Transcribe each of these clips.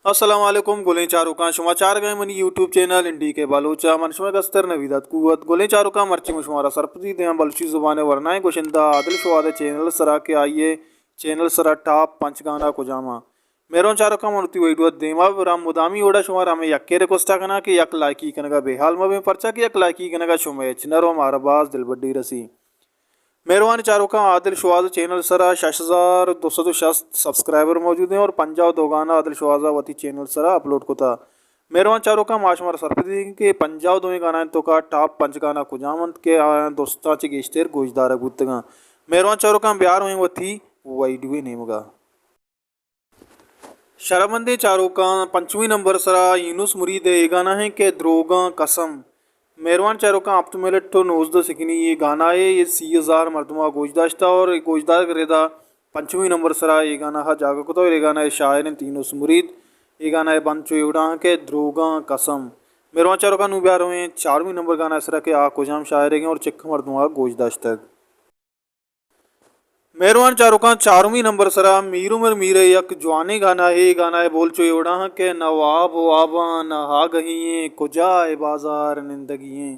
السلام علیکم گلیں چاروکاں، شما چارگ ءَ منی یوٹیوب چینل این ڈی کے بلوچ ءَ۔ من شمئے کستر نوید اتکوت۔ گلیں چاروکاں، مرچی من شمارا سرپدی دیاں بلوچی زبان ءِ ورنائیں گشندہ عادل شوہاز ءِ چینل ءِ سرا کہ آئی ءِ چینل ءِ سرا ٹاپ پنچ گانا کجام آں۔ مہروان چاروکاں، من وتی ویڈیو ءَ دیما براں، مدامی وڑا شمارا ہمے یکے ریکویسٹ ءَ کناں کہ یک لائکی کنگ ءَ بے حال مہ بیں، پرچا کہ یک لائکی کنگ ءَ شمئے ہچ نہ رو، مارا باز دلبڈی رسی۔ مہروان چاروکاں، عادل شوہاز چینل سرا شش ہزار دو سد و شست سبسکرائبر موجود ایں اور پنجاہ و دو گانا عادل شوہاز ءَ وتی چینل سرا اپلوڈ کتا۔ مہروان چاروکاں، ما شمارا سرپدی دئیں کہ پنجاہ و دوئیں گانائیں توکا ٹاپ پنچ گانا کجام انت کہ آیاں دوستاں چہ گیشتر گوشدارگ بوتگاں۔ مہروان چاروکاں، بیارویں وتی ویڈیوئے نیمگا۔ شرمندیں چاروکاں، پنچمی نمبر سرا یونس مرید ءِ اے گانا ایں کہ دروگاں قسم۔ مہروان چاروکاں، ہپت منٹ و نوزدہ سکنی اے گانا اے، اے سی ہزار مردماں گوش داشتہ اور اے گوشدارگ ردا پنچمی نمبر سرا اے گانا ہا جاگہ کتہ اور اے گانا ءِ شاعر انت یونس مرید۔ اے گانا ءِ بند چو اے وڑا کہ دروگاں قسم۔ مہروان چاروکاں، نوں بیا رویں چارمی نمبر گانا ءِ سرا کہ آ کجام شاعر ایں اور چک مردماں گوش داشتگ۔ مہروان چاروکاں، چارمی نمبر سرا میر عمر میر ءِ یک جوانیں گانا اے۔ گانا ءِ بول چو اے وڑا کہ نہ واب واباں نہ آگہی ایں، کجا اے بازار نندگی ایں،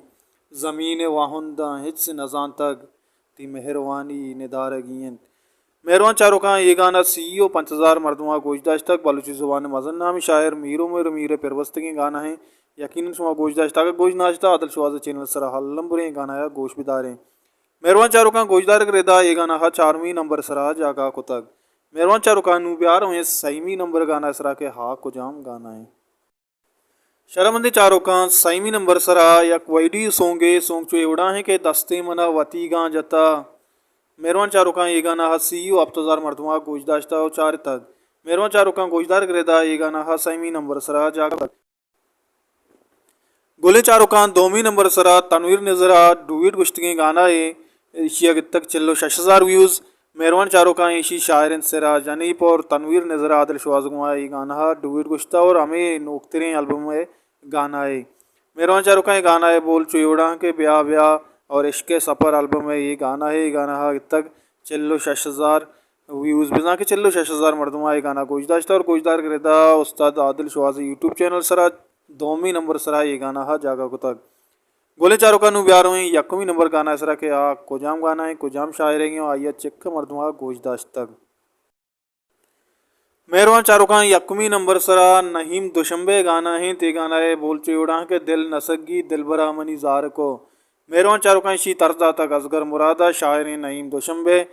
زمین ءِ واہنداں ہچ نزانتگ، تئی مہروانی ندارگی انت۔ مہروان چاروکاں، اے گانا سی و پنچ ہزار مردماں گوش داشتگ۔ بلوچی زبان ءِ مزن نامی شاعر میر عمر میر ءِ پربستگیں گانا ایں۔ یقیناً شما گوش داشتگ، اگہ گوش ناشتہ عادل شوہاز ءِ چینل سرا الم بریں گانا ءَ گوش بداریں۔ مہروان چاروکاں، گوشدارگ ردا اے گانا ہا چارمی نمبر سرا جاگہ کتگ۔ مہروان چاروکاں، نوں بیا رویں سئیمی نمبر گانا سرا کہ ہا کجام گانا ایں۔ شرمندیں چاروکاں، سئیمی نمبر سرا یک ویڈیو سونگے، سونگ چو اے وڑا ایں کہ دستیں منا وتیگاں جتا۔ مہروان چاروکاں، اے گانا ہا سی و ہپت ہزار مردماں گوش داشتہ و چارتگ۔ مہروان چاروکاں، گوشدارگ ردا اے گانا ہا سئیمی نمبر سرا جاگہ کتگ۔ گلیں چاروکاں، دومی نمبر سرا تنویر نذر ءَ ڈویٹ گوشتگیں گانا اے، ایشی ءَ گتگ چل و شش ہزار ویوز۔ مہروان چاروکاں، ایشی شاعر انت سراج حنیف اور تنویر نذر ءَ عادل شوہاز گوما اے گانا ءَ ڈویٹ گوشتہ اور ہمے نوکتریں البم ءِ گانا اے۔ مہروان چاروکاں، اے گانا ءِ بول چو اے وڑا کہ بیا بیا اور عشق ءِ سپر البم ءِ اے گانا اے۔ اے گانا ءَ گتگ چل و شش ہزار ویوز، بزاں کہ چل و شش ہزار مردماں اے گانا گوش داشتہ اور گوشدارگ ردا استاد عادل شوہاز ءِ یوٹیوب چینل سرا دومی نمبر سرا اے گانا ہا جاگہ کتگ۔ گلیں چاروکاں، نوں بیا رویں یکمی نمبر گانا سرا کہ آ کجام گانا ایں، کجام شاعر ایں، آئی ءَ چک مردماں گوش داشتگ۔ مہروان چاروکاں، یکمی نمبر سرا نعیم دوشنبے گانا ایں، اے گانا ءِ بول چو اے وڑا کہ دل نسگی دلبرا منی زارکو۔ مہروان چاروکاں، ایشی طرز داتگ اصغر مراد ءَ، شاعر ایں نعیم دوشنبے۔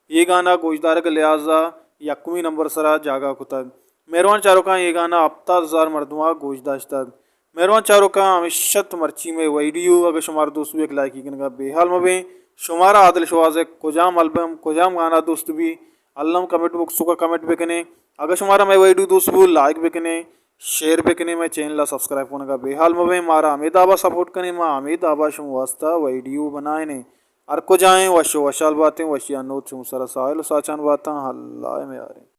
اے گانا گوشدارگ لحاظ ءَ یکمی نمبر سرا جاگہ کتگ۔ مہروان چاروکاں، اے گانا ہپتاد ہزار مردماں گوش داشتگ۔ مہروان چاروکاں، ہمیش ات مرچی مئے ویڈیو۔ اگہ شمارا دوست بی، یک لائکی کنگا بے حال مبیں۔ شمارا عادل شوہاز ءِ کجام البم، کجام گانا دوست بی، الم کمنٹ باکس توکا کمنٹ بکنے۔ اگہ شمارا مئے ویڈیو دوست بو، لائک بکنے، شیئر بکنے، مئے چینل ءَ سبسکرائب کنگا بے حال مبیں۔ مارا ہمے دابا سپورٹ کنے، ما ہمے دابا شما واسطہ ویڈیو بنائینے۔ ہر کجا ایں، وش و وشحال باتیں، وشی ءِ نود شما سرا ساہیل و ساچان باتاں۔ اللہ ءِ میاریں۔